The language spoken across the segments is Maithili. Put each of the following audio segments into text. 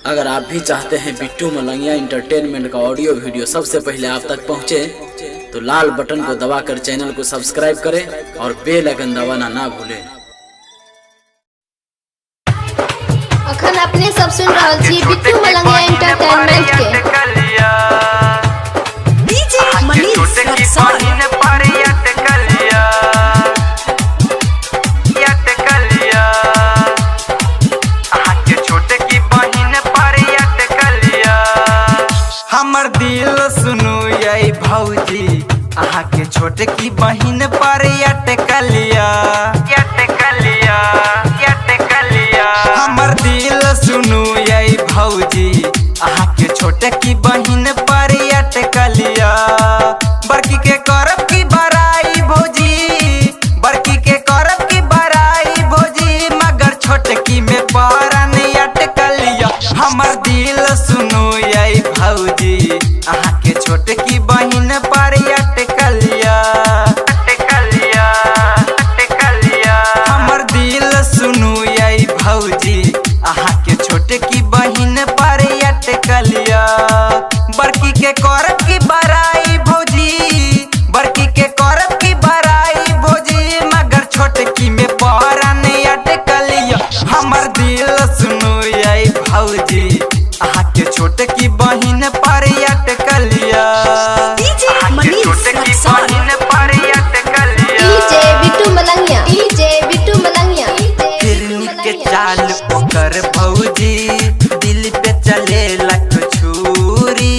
अगर आप भी चाहते हैं बिट्टू मलंगिया इंटरटेनमेंट का ऑडियो वीडियो सबसे पहले आप तक पहुंचे, तो लाल बटन को दबाकर चैनल को सब्सक्राइब करें और बेल आइकन दबाना ना भूलें। अखन अपने सब सुन रहल छी बिट्टू मलंगिया एंटरटेनमेंट के। डीजे मनीष रक्सौल। हमर दिल सुनू ये भौजी, अहाँ के छोटे की बहिन पर अटकलिया, अटकलिया, अटकलिया। हमर दिल सुनू ये भौजी, अहाँ के छोटे की बहिन पर अटकलिया। बड़की के करब की बड़ाई भौजी, बड़की के करब की बड़ाई भौजी, मगर छोटकी में पारा नहीं अटकलिया। हमर दिल सुनू ये भौजी, अहाँ के छोटकी बहिन पर अटकलिया, अटकलिया, अटकलिया। हमर दिल सुनू ये भौजी, अहाँ के छोटकी बहिन पर अटकलिया। बड़की के करब की बड़ाई भौजी, बड़की के करब की बड़ाई भौजी, मगर छोटकी में पारा नहीं अटकलिया। हमर दिल सुनू ये भौजी, अहाँ के छोटकी बहिन पर अटकलिया। DJ Manish Raxaul. DJ Bittu Malangiya, DJ Bittu Malangiya. हिरनी के चाल ओकर भौजी, दिल पे चलेलक छुरी,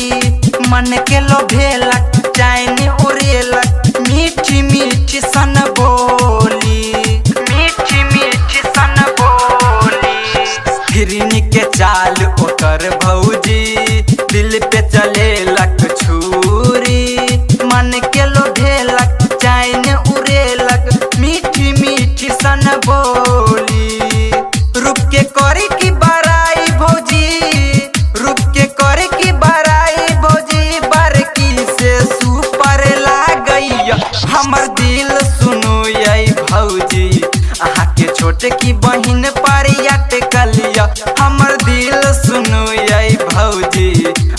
मन के लोभेलक चैन उड़ेलक, मीठी मीठी सन बोली, मीठी मीठी सन बोली। हिरनी के चाल ओकर भौजी, दिल पे चलेलक छुरी, मन के लोभेलक चैन उड़ेलक, मीठी मीठी सन बोली। रूप के करे की बड़ाई भौजी, रूप के करे की बड़ाई भौजी, बड़की से सुपर लागैया। हमर दिल सुनू ये भौजी, अहाँ के छोटे की बहिन पर अटकलिया। हमर दिल सुनू ये भौजी,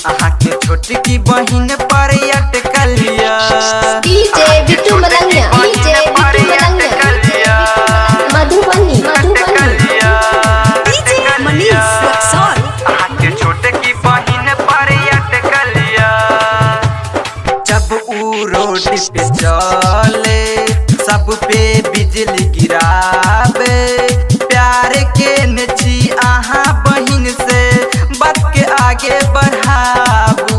अहाँ के छोटे की बहिन पर अटकलिया। DJ Bittu Malangiya, DJ Bittu Malangiya. Madhubani, Madhubani. DJ Manish Raxaul. अहाँके छोटे की बहिन पर अटकलिया। जब ऊ रोड पे चले सब पे बिजली गिरावे, प्यार के नची अहाँ बहिन से बात के आगे बढ़ाबू,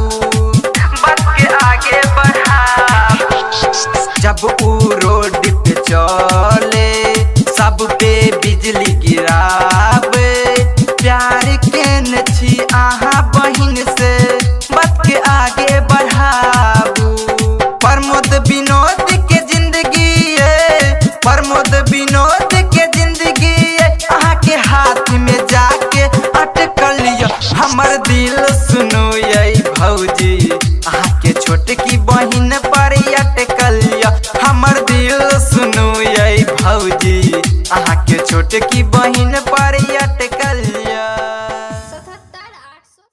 बात के आगे बढ़ाबू। जब ऊ रोड पे चले सब पे बिजली गिरावे, प्यार के नची अहाँ बहिन से बात के आगे बढ़ाबू। प्रमोद विनोद के जिंदगी ये, प्रमोद विनोद के जिंदगी ये, अहाँ के हाथ में जाके अटकलिया। हमर दिल सुनू ये भौजी, अहाँ के छोटकी बहिन पर अटकलिया। हमर दिल सुनू ये भौजी, अहाँ के छोटकी बहिन